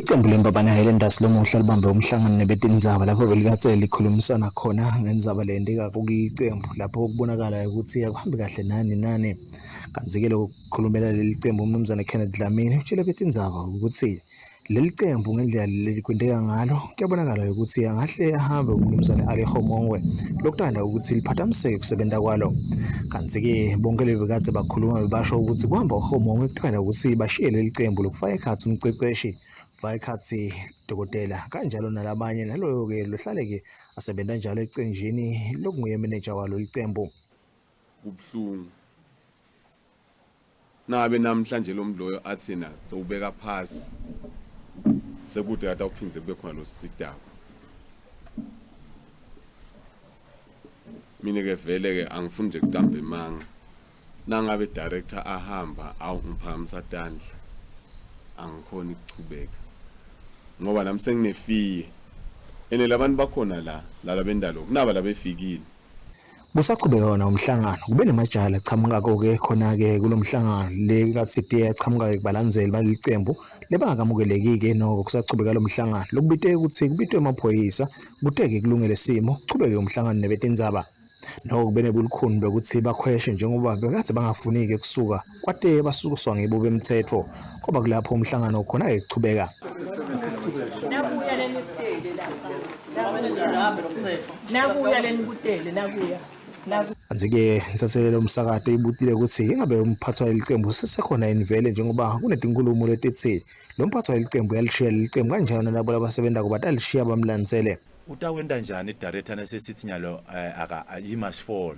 Iqembu leMbabane Highlanders lomuhla libambe umhlangano nebetindzaba lapho belikatse likhulumisana khona ngendzaba leyenteka kuleli qembu lapho kubonakala ukuthi akuhambi kahle nani nani. Kanti-ke lokukhulumela leli qembu uMnumzane Kenneth Dlamini utshele betindzaba ukuthi Leli qembu ngendlela lelikwenteka ngalo kuyabonakala ukuthi angahle ahambe uMnumzane Ali Khomongwe lokuthanda ukuthi liphathamiseke kusebenta kwalo. Kanti-ke bonke bebekade bakhuluma bebasho ukuthi kuhamba uKhomongwe kuthanda ukuthi bashiye leli qembu lokufaka ekhathi umqeqeshi faka ekhathi dokotela kanjalo nalabanye naloyo-ke lohlale-ke asebenza njalo ecenjini lokunguye manager walo licembu. Kubuhlungu Nangabe namhlanje lo muntu loyo athi yena sewubeka phasi sekude kade awuphindze kube khona losisitako. Mina ke vele ke angifuni nje kucamba emanga. Nangabe director ahamba awu ngiphakamisa tandla angikhoni ukuchubeka ngoba nami senginefiye ene labantu bakhona la lala bendalo kunaba labefikile. Kusaqhubeka wona umhlangano kube nemajaha laqhamukako-ke khona-ke kulo mhlangano le kathi yaqhamuka-ke kubalandzeli baleli cembu lebangakamukeleki-ke noko kusaqhubeka lo mhlangano lokubite ukuthi kubitwe emaphoyisa kute-ke kulungele simo kuchubeke umhlangano nebetindzaba noko kube nebulukhuni bekuthi bakhweshe njengoba bekade bangafuni-ke kusuka kwate basukuswa ngibo bemthetho kwaba kulapho umhlangano khona-ke kuchubeka. Nabuya lenikutele lapha. Nakuya lenikutele nakuya. Kanti-ke insaselela umsakato ibutile ukuthi ingabe umphathi waleli qembu usesekhona yini vele njengoba kunetinkulumo letithi lo mphathi waleli qembu uyalishiya leli qembu kanjalo nalabo labasebentako batalishiya bamlandzele. Utawenta njani director nasesithi nyalo eh, aka he must fall.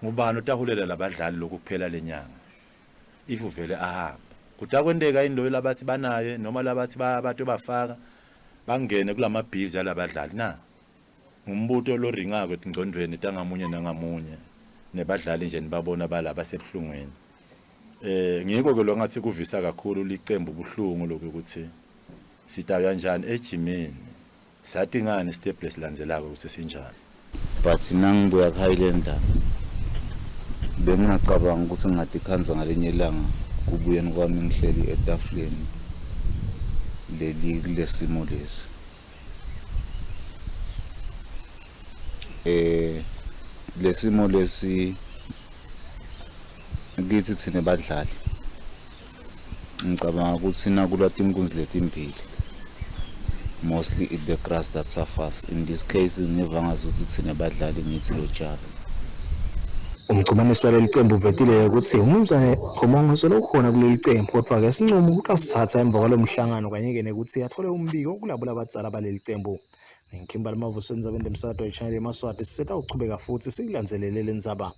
Ngubani otahulela labadlali lokhu kuphela lenyanga? If uvele ahamba. Kutakwenteka yini loyo labathi banaye noma labathi batobafaka bangene kulama bills yalabadlali na? Ngumbuto loringako etingcondvweni tangamunye nangamunye nebadlali nje nibabona bala basebuhlungwini. Eh ngiko ke longathi kuvisa kakhulu licembu buhlungu lokuthi sitawuya njani ejimini Sati ngani step lesilandzelako kutsi sinjani? But nangibuya ku-Highlander bengingacabangi ukuthi ngingatikhandza ngalinye ilanga kubuyeni kwami ngihleli etafuleni leli kulesimo lesi. Eh lesimo lesi kithi thina badlali Ngicabanga ukuthi nakulwa tinkunzi letimbili mostly it the grass that suffers in this case ngiva ngazuthi thina badlali ngithi lo tshalo. Umxhumanisi waleli qembu uvetile ukuthi uMnumzane Khomongo solo ukhona kuleli qembu kodwa-ke isinqumo utasithatha emva kwalo mhlangano kanye-ke nekuthi athole umbiko kulabo labadzala baleli qembu. Ngikhimba lamavuso endzabeni lemsakato ye-channel yeMaswati sisetawuchubeka futhi sikulandzelele le ndzaba.